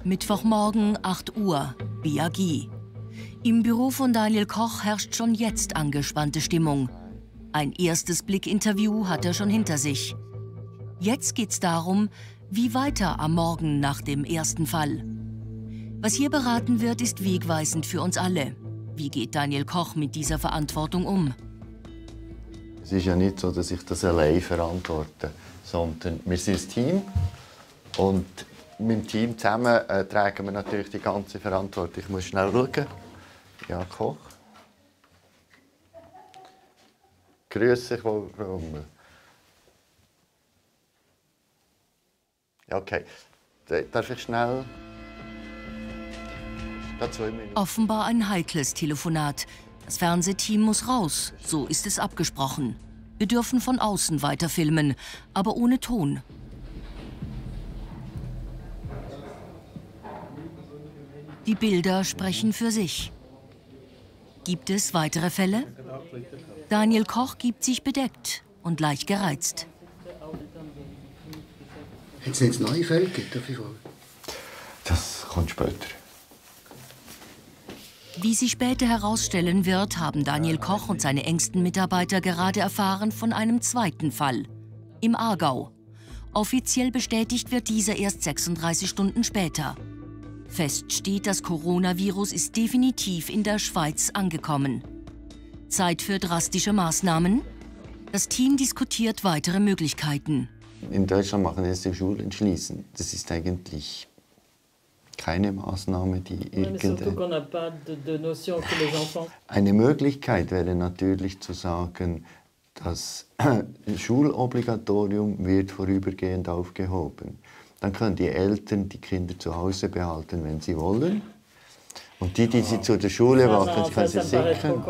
Mittwochmorgen, 8 Uhr, BAG. Im Büro von Daniel Koch herrscht schon jetzt angespannte Stimmung. Ein erstes Blick-Interview hat er schon hinter sich. Jetzt geht's darum, wie weiter am Morgen nach dem ersten Fall. Was hier beraten wird, ist wegweisend für uns alle. Wie geht Daniel Koch mit dieser Verantwortung um? Es ist ja nicht so, dass ich das allein verantworte, sondern wir sind ein Team und mit dem Team zusammen tragen wir natürlich die ganze Verantwortung. Ich muss schnell schauen. Ja, Koch. Grüß dich, Frau Rummel. Ja, okay. Darf ich schnell? Offenbar ein heikles Telefonat. Das Fernsehteam muss raus, so ist es abgesprochen. Wir dürfen von außen weiterfilmen, aber ohne Ton. Die Bilder sprechen für sich. Gibt es weitere Fälle? Daniel Koch gibt sich bedeckt und leicht gereizt. Hat es jetzt neue Fälle gegeben? Das kommt später. Wie sich später herausstellen wird, haben Daniel Koch und seine engsten Mitarbeiter gerade erfahren von einem zweiten Fall. Im Aargau. Offiziell bestätigt wird dieser erst 36 Stunden später. Fest steht, das Coronavirus ist definitiv in der Schweiz angekommen. Zeit für drastische Maßnahmen? Das Team diskutiert weitere Möglichkeiten. In Deutschland machen jetzt die Schulen schließen. Das ist eigentlich keine Maßnahme, die Eine Möglichkeit wäre natürlich zu sagen, das Schulobligatorium wird vorübergehend aufgehoben. Dann können die Eltern die Kinder zu Hause behalten, wenn sie wollen. Und die sie zu der Schule machen, können sie sichern.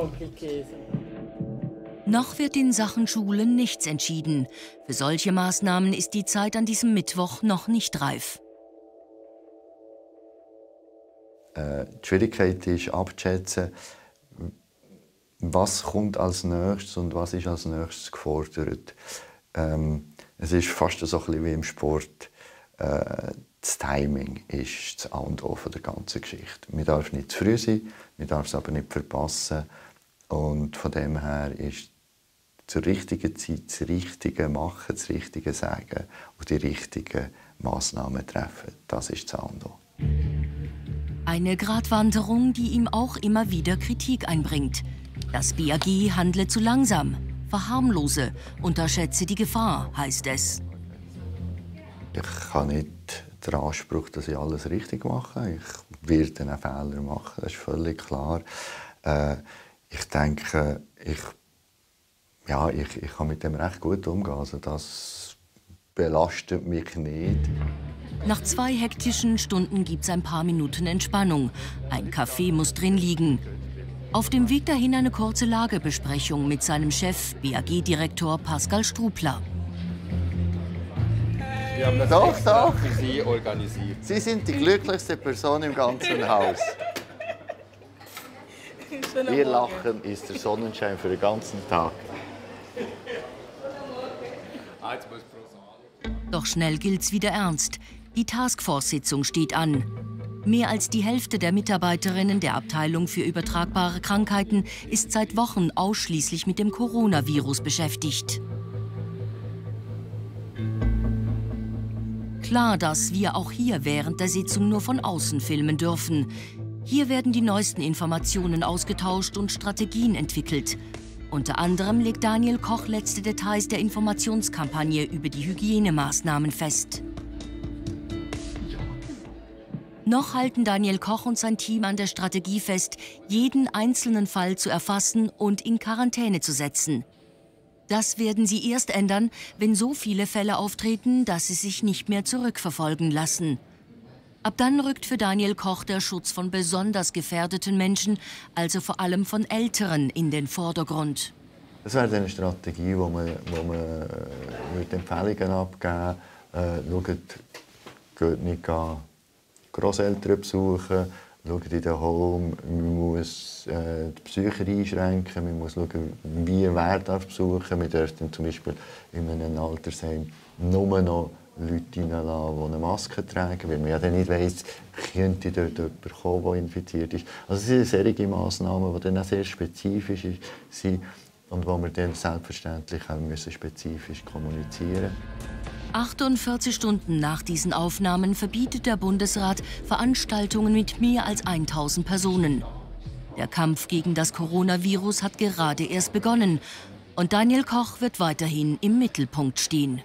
Noch wird in Sachen Schulen nichts entschieden. Für solche Maßnahmen ist die Zeit an diesem Mittwoch noch nicht reif. Die Schwierigkeit ist abzuschätzen, was kommt als nächstes und was ist als nächstes gefordert. Es ist fast so ein bisschen wie im Sport. Das Timing ist das A und O der ganzen Geschichte. Man darf nicht zu früh sein, man darf es aber nicht verpassen. Und von dem her ist zur richtigen Zeit das Richtige machen, das Richtige sagen und die richtigen Massnahmen treffen. Das ist das A und O. Eine Gratwanderung, die ihm auch immer wieder Kritik einbringt. Das BAG handle zu langsam, verharmlose, unterschätze die Gefahr, heißt es. Ich habe nicht den Anspruch, dass ich alles richtig mache. Ich werde einen Fehler machen, das ist völlig klar. Ich denke, ich kann mit dem recht gut umgehen. Also das belastet mich nicht. Nach 2 hektischen Stunden gibt es ein paar Minuten Entspannung. Ein Kaffee muss drin liegen. Auf dem Weg dahin eine kurze Lagebesprechung mit seinem Chef, BAG-Direktor Pascal Strupler. Wir haben das für Sie organisiert. Sie sind die glücklichste Person im ganzen Haus. Ihr Lachen ist der Sonnenschein für den ganzen Tag. Doch schnell gilt's wieder ernst. Die Taskforce-Sitzung steht an. Mehr als die Hälfte der Mitarbeiterinnen der Abteilung für übertragbare Krankheiten ist seit Wochen ausschließlich mit dem Coronavirus beschäftigt. Klar, dass wir auch hier während der Sitzung nur von außen filmen dürfen. Hier werden die neuesten Informationen ausgetauscht und Strategien entwickelt. Unter anderem legt Daniel Koch letzte Details der Informationskampagne über die Hygienemaßnahmen fest. Noch halten Daniel Koch und sein Team an der Strategie fest, jeden einzelnen Fall zu erfassen und in Quarantäne zu setzen. Das werden sie erst ändern, wenn so viele Fälle auftreten, dass sie sich nicht mehr zurückverfolgen lassen. Ab dann rückt für Daniel Koch der Schutz von besonders gefährdeten Menschen, also vor allem von Älteren, in den Vordergrund. Das wäre eine Strategie, wo man Empfehlungen abgeben würde. Geht nicht Grosseltern besuchen, schaut in den Home, man muss die Besucher einschränken, man muss schauen, wer darf besuchen. Wir dürfen zum Beispiel in einem Altersheim nur noch Leute reinlassen, die eine Maske tragen, weil man ja dann nicht weiss, könnte dort jemand kommen, der infiziert ist. Also es sind solche Massnahmen, die dann auch sehr spezifisch sind und wo wir dann selbstverständlich auch spezifisch kommunizieren müssen. 48 Stunden nach diesen Aufnahmen verbietet der Bundesrat Veranstaltungen mit mehr als 1000 Personen. Der Kampf gegen das Coronavirus hat gerade erst begonnen und Daniel Koch wird weiterhin im Mittelpunkt stehen.